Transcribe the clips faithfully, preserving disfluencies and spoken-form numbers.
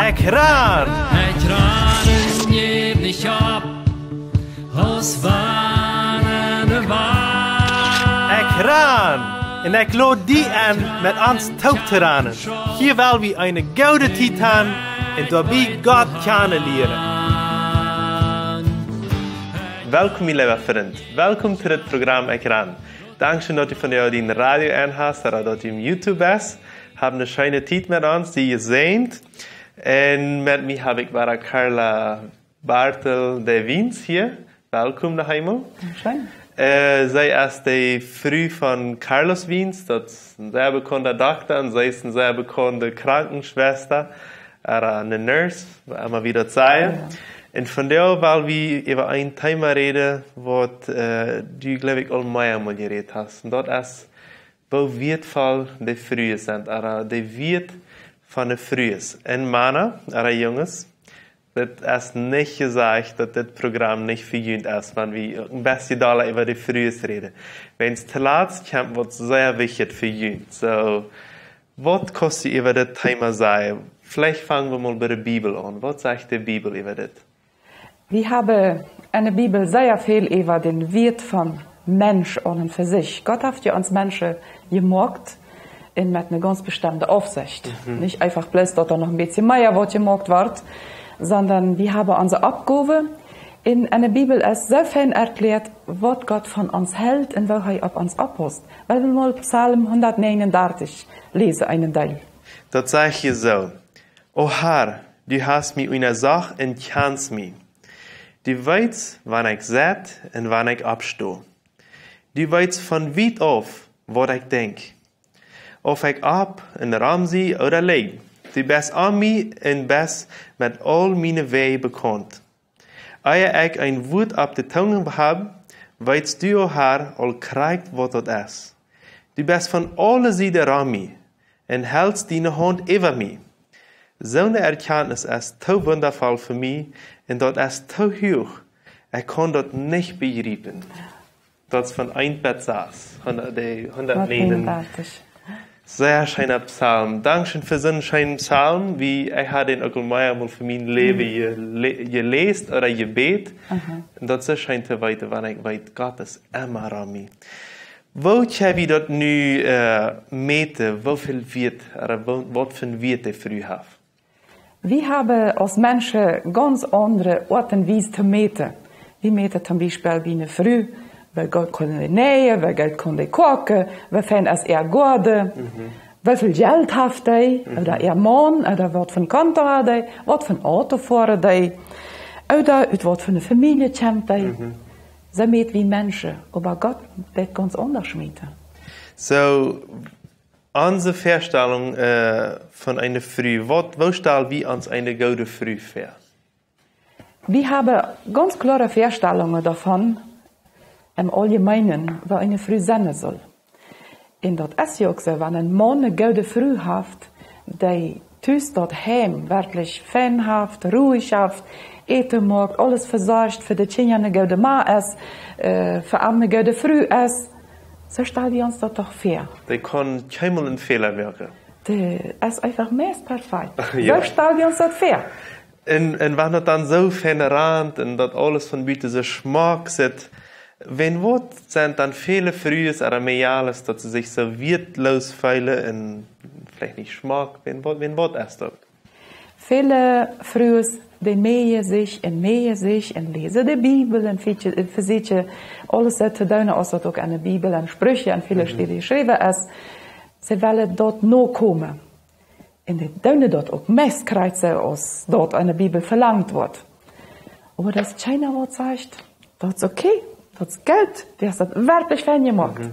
Ekj ran! Ekj ran un jäw nich opp, aus wann de Wand. Ekj ran! Un ekj lod die enn, met ons toop to ranen. Hia well wie eene goode Tiet han un doabie Gott kjanen lieren. Welkom, mien leewa Frint. Welkom to dit Programm Ekj ran. Dankscheen, daut du vondoag dien Radio aun hast ooda daut du em YouTube best. Hab eene scheene Tiet met ons, die jesäajent. Un met mie hab ekj wada Carla Bartel de Wiens hia. Welkom noch eemol. Scheen. Äh, see es de Fru von Carlos Wiens, daut es een sea bekaunda Dokta un see es eene sea bekaunde Krankenschwesta, ooda eene Nurse, woo emma wie daut sajen. Jo. Un vondoag well wie äwa een Thema räden, waut, äh, du, jleew ekj, aul mea mol jerät hast. Un daut es, woo wieetvoll de Frues sent, ooda de Wieet von de Frues. Un Mana, ooda Junges, daut es nich jesajcht, daut dit Programm nich fa junt es, wan wie een bät dolla äwa de Frues räden. Wiels toolatst kjemt waut sea wichtjet fa junt. Soo, waut kaust du äwa dit Thema sajen? Veleicht fang wie mol bie de Bibel aun. Waut sajcht de Bibel äwa dit? Wie haben enne Bibel sea väl äwa dän Wieet vom Mensch aun un fa sich. Gott haft jo ons Menschen jemoakt un met eene gaunz bestemde Aufsecht. Mhm. Nich eefach bloos, daut doa noch een bät mea waut jemoakt woat, sonda wie haben onse Oppgow. Un enne Bibel es soo fein erkjläat, waut Gott von ons helt un woo hee opp ons opppaust. Well wie mol Psalm hundatnäajenundartich läsen, eenen Deel. Daut sajcht hia soo: O Herr, du hast mie unjasocht un kjanst mie. Du weetst, wan ekj sett un wan ekj oppsto. Du weetst von wiet auf, waut ekj denkj. Auf ekj opp un rom sie ooda ligj, du best om mie un best met aul miene Wäaj bekaunt. Ea ekj een Wuat opp de Tung hab, weetst du, o Herr, aul krakjt waut daut es. Du best von aule Sieden rom mie un helst diene Haunt äwa mie. Soone Erkjantnis es too wundavoll fa mie un daut es too huach. Ekj kaun daut nich bejriepen. Daut es von eent bat sas, hundat, de hundatnäajen. Hundatnäajenundartich. Sea scheena Psalm. Dankscheen fa soon scheenen Psalm, wie ekj haud dän uk aul meamol fa mien Läwen jele-, jeläst ooda jebät. Aha. Un daut es scheen to weeten, wan ekj weet, Gott es emma rom mie. Woo kjenn wie daut nu, äh, mäten, woo väl Wieet, ooda woo, waut fa een Wieet de Fru haft? Wie haben aus Menschen gaunz aundre Oat un Wies to mäten. Wie mäten toom Biespel bie eene Fru, woo goot kaun dee näajen, woo goot kaun dee koaken, woo fein es äa Goaden, mhm, woo väl Jelt haft dee, mhm, ooda äa Maun, ooda waut fa een Konto haft dee, waut fa een Auto foaren dee, ooda ut waut fa eene Famielje kjemt dee. Mhm. Soo mäten wie Menschen, oba Gott deit gaunz aundasch mäten. Soo, onse Väastalunk, äh, von eene Fru. Waut, woo stal wie ons eene goode Fru väa? Wie haben gaunz kloare Väastalungen doavon, em Auljemeenen, woo eene Fru sennen saul. Un daut es jo uk soo, wan een Maun eene goode Fru haft, dee tus daut Heim werkjlich fein haft, ruich haft, Äten moakt, aules vesorcht, fa de Kjinja eene goode Ma es, äh, fa am eene goode Fru es, soo stal wie ons daut doch väa. Dee kaun kjeenmol een Fäla moaken. Dee es eefach meist perfekt. Jo. Soo stal wie ons daut väa. Un, un wan daut dan soo fein rant un daut aules von buten soo schmock sitt, wäajen waut sent dan väle Frues ooda Mejales, daut see sikj soo wieetloos feelen un veleicht nich schmock, wäajen waut, wäajen waut es daut? Väle Frues, dee mäajen sikj un mäajen sikj un läsen de Bibel un vesieekjen, un vesieekjen aules soo to doonen, aus daut uk enne Bibel un Spricha un väle, mhm, Städen jeschräwen es. See wellen daut nokomen. Un dee doonen daut uk meist krakjt soo, aus daut enne Bibel velangt woat. Oba daut es kjeena, waut sajcht, daut es okay, daut es goot, du hast daut werkjlich fein jemoakt. Mhm.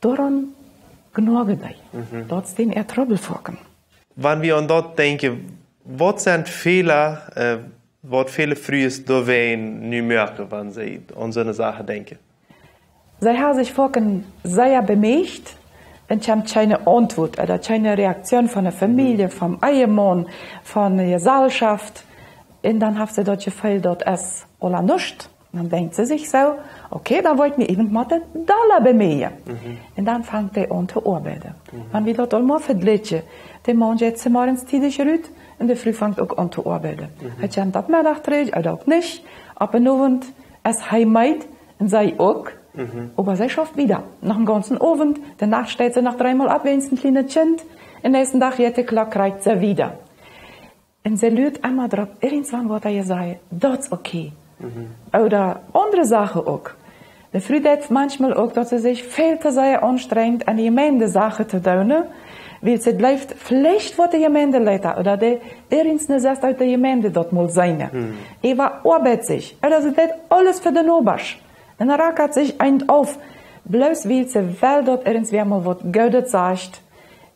Doaraun gnoagen dee. Mhm. Daut es dän äa Trubbel foaken. Wan wie aun daut denkjen, waut sent Fäla, äh, waut väle Frues doawäajen nu moaken, wan see aun soone Sachen denkjen? See haben sikj foaken sea bemieet un kjemt kjeene Auntwuat ooda kjeene Reaktion von de Famielje, mhm, vom Ehemaun, von de Jeselschoft. Un dan haft see daut Jefeel, daut es aula nuscht. Dan denkjt see sikj soo: "Okay, dan woa ekj mie äwent mau dolla bemeejen." Un dan fangt dee aun to oabeiden. Wan wie daut aul mau vejlikjen, de Maun jeit zemorjes tiedich rut un de Fru fangt uk aun to oabeiden. Hee kjemt opp Meddach trigj, ooda uk nich. Opp dän Owent es hee meed un see uk. Oba see schauft wieda. Noch dän gaunzen Owent, de Nacht steit see noch dreemol opp, wäajens een kjlienet Kjint. Un dän näakjsten Dach jeit de Klock, krakjt soo wieda. Un see luat emma doaropp, irjentwan woat hee sajen: "Daut es okay." Ooda aundre Sachen uk. De Fru deit maunchmol uk, daut see sikj väl too sea aunstrenjt, aun de Jemeent Sachen to doonen, wiels see jleeft, veleicht woat de Jemeentleida ooda de irjentwäa ut de Jemeent daut mol seenen. Äwaoabeit sikj. Ooda see deit aules fa de Nobasch. Un rakat sikj eent auf. Bloos wiels see well, daut irjentwäa mol waut Goodet sajcht.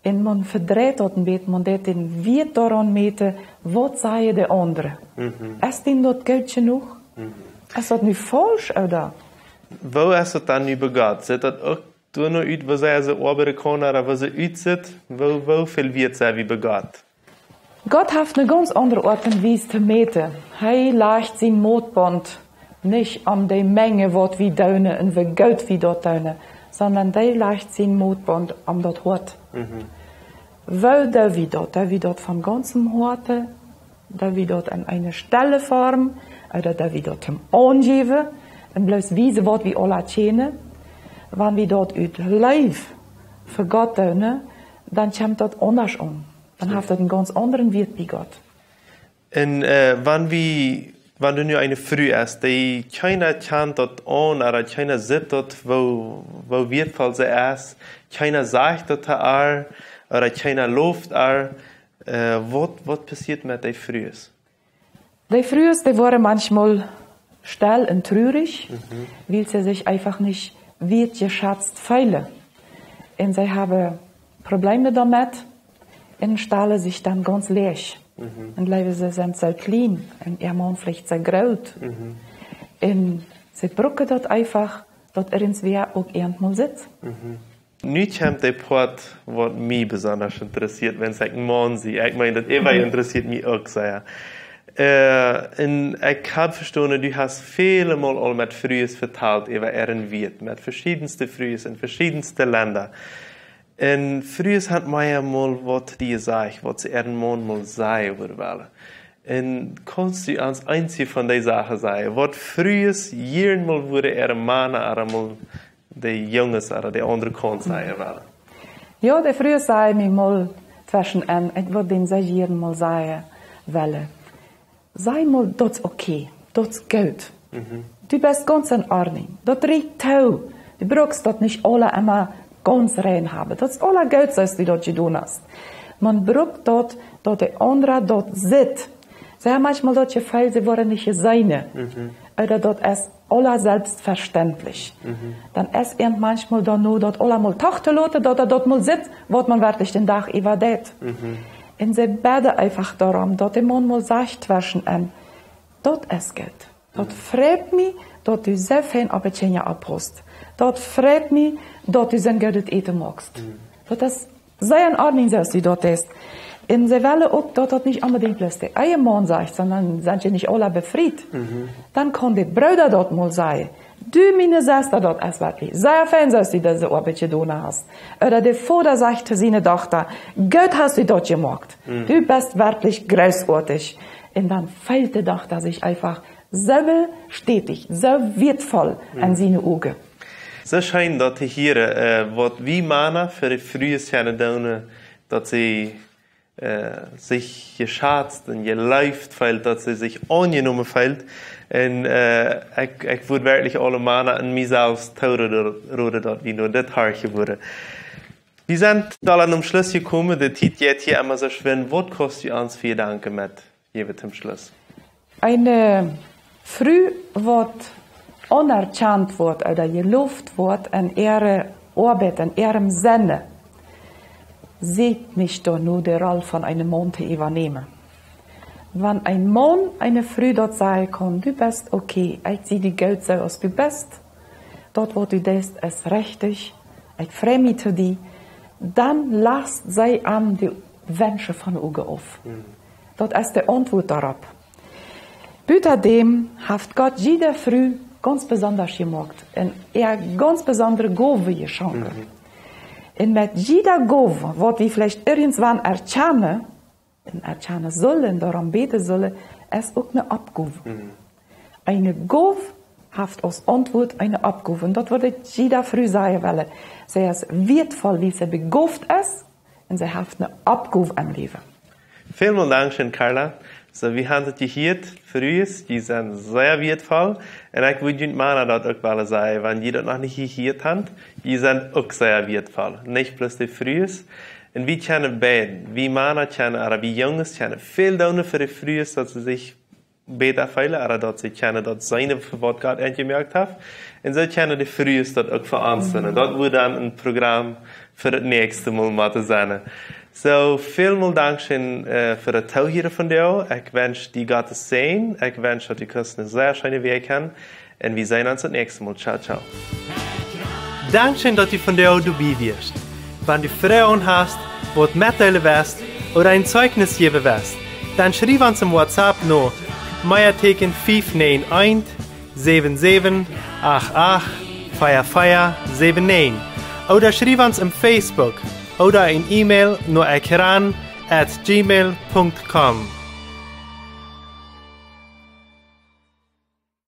Un maun vedreit daut een bät, maun deit dän Wieet doaraun mäten, waut sajen de aundre. Es dän daut goot jenuach? Es daut nu faulsch, ooda? Woo es daut dan nu bie Gott? Sitt daut uk doano ut, woo see oabeiden kaun, ooda woo see utsitt? Woo, woo väl Wieet sent wie bie Gott? Gott haft eene gaunz aundre Oat un Wies to mäten. Hee lajcht sien Motbaunt nich om de Menj, waut wie doonen un woo goot wie daut doonen, sonda hee lajcht sien Motbaunt om daut Hoat. Woo doo wie daut? Doo wie daut von gaunzem Hoaten? Doo wie daut aun eene stelle Form? Ooda doo wie daut toom aunjäwen un bloos wiesen, waut wie aula kjennen? Wan wie daut ut Leew fa Gott doonen, dan kjemt daut aundasch aun. Dan haft daut eenen gaunz aundren Wieet bie Gott. Un, äh, wan wie, wan du nu eene Fru hast, dee kjeena kjant daut aun, ooda kjeena sitt daut, woo, woo wieetvoll see es, kjeena sajcht daut to äa, ooda kjeena loft äa, äh, waut, waut passieet met dee Frues? Dee Frues, dee woaren maunchmol stell un trurich, wiels see sikj eefach nich wieetjeschazt feelen. Un see haben Probleme doamet un stalen sikj dan gaunz läach. Un jleewen, see sent soo kjlien un äa Maun veleicht soo groot. Un see brucken daut eefach, daut irjentwäa uk irjentwoo sitt. Nu kjemt de Poat, waut mie besonda interessieet, wan ekj een Maun sie. Ekj meen, daut äwa interessieet mie uk sea. Äh, un ekj hab vestonen, du hast väle Mol aul met Frues vetalt äwa äaren Wieet, met veschiedenste Frues en veschiedenste Lenda. Un Frues haben mie mol waut to die jesajcht, waut see äaren Maun mol sajen wudden wellen. Un kaust du ons eenje von dee Sachen sajen, waut Frues jieren mol wudden äare Mana ooda mol de Junges ooda de aundre Kaunt sajen wellen? Jo, de Frues säden mie mol tweschen en, ekj wudd dän sea jieren mol sajen wellen: "Saj mol, daut es okay, daut es goot. Du best gaunz en Ordnunk, daut rieekjt too. Du brukst daut nich aula emma gaunz rein haben. Daut es aula goot, soo aus du daut jedonen hast." Maun brukt daut, daut de aundra daut sitt. See haben maunchmol daut Jefeel, see woaren nich jeseenen. Ooda daut es aula selfstvestendlich. Dan es irjent maunchmol doano, daut aula mol toch to loten, daut hee daut mol sitt, waut maun werkjlich dän Dach äwa deit. Un see bäden eefach doarom, daut de Maun mol sajcht tweschen en: "Daut es goot. Daut freit mie, daut du soo fein opp de Kjinja opppaust. Daut freit mie, daut du soon goodet Äten moakst." Daut es sea en Ordnunk, soo aus du daut deist. Un see wellen uk, daut daut nich onbedinjt bloos de eeje Maun sajcht, sonda sent jie nich aula befriet. Dan kaun de Brooda daut mol sajen: "Du, miene Sesta, daut es werkjlich sea fein, soo aus du dise Oabeit jedonen hast." Ooda de Voda sajcht to siene Dochta: "Goot hast du daut jemoakt. Du best werkjlich grootsoatich." Un dan feelt de Dochta sikj eefach soo bestäticht, soo wieetvoll en siene Uagen. Soo scheen daut to hieren, äh, waut wie Mana fa de Frues kjennen doonen, daut see, äh, sikj jeschazt un jeleeft feelt, daut see sikj aunjenomen feelt. Un, äh, ekj, ekj wudd werkjlich aule Mana un mie selfst tooroden, daut wie no dit horchen wudden. Wie sent aul aum Schluss jekomen, de Tiet jeit hia emma soo schwind. Waut kaust du ons fa Jedanken metjäwen toom Schluss? Eene Fru, waut aunerkjant woat ooda jeloft woat en äare Oabeit, en äarem Sennen, sitt nich doano, de Roll von eenen Maun to äwanämen. Wan een Maun eene Fru daut sajen kaun: "Du best okay, ekj sie die goot soo aus du best, daut waut du deist es rechtich, ekj frei mie to die", dan last see am de Wensch von de Uagen auf. Daut es de Auntwuat doaropp. Butadäm haft Gott jiede Fru gaunz besondasch jemoakt un äa gaunz besondre Gowe jeschonken. Un met jieda Gow, waut wie veleicht irjentwan erkjanen, un erkjanen sullen, doarom bäden sullen, es uk eene Oppgow. Eene Gow haft aus Auntwuat eene Oppgow. Un daut wudd ekj jieda Fru sajen wellen. See es wieetvoll, wiels see begowt es un see haft eene Oppgow em Läwen. Välmol Dankscheen, Carla. Soo, wie haben daut jehieet, Frues, dee sent sea wieetvoll. Un ekj wudd junt Mana daut uk wellen sajen, wan jie daut noch nich jehieet haben, dee sent uk sea wieetvoll. Nich bloos de Frues. Un wie kjennen beid, wie Mana kjennen, oda wie Junges kjennen, väl doonen fa de Frues, daut see sikj bäta feelen, oda daut see kjennen daut seenen, fa waut Gott an jemoakt haft. Un soo kjennen de Frues daut uk fa ons sennen. Un daut wudd dan een Program fa daut näakjste Mol motten sennen. Soo, välmol Dankscheen, äh, fa daut Toohieren vondoag. Ekj wensch die Gottes Säajen. Ekj wensch, daut du kaust eene sea scheene Wäakj haben. Un wie seenen ons daut näakjste Mol. Ciao, ciao. Dankscheen, daut du vondoag doabie wieescht. Wan du Froagen hast, waut metdeelen west ooda een Zeichnis jäwen west, dan schriew ons em WhatsApp no Meatieekjen fief näajen eent, säwen säwen, acht acht, vea vea, säwen näajen. Ooda schriew ons em Facebook ooda een E-Mail no ekran at gmail punkt com.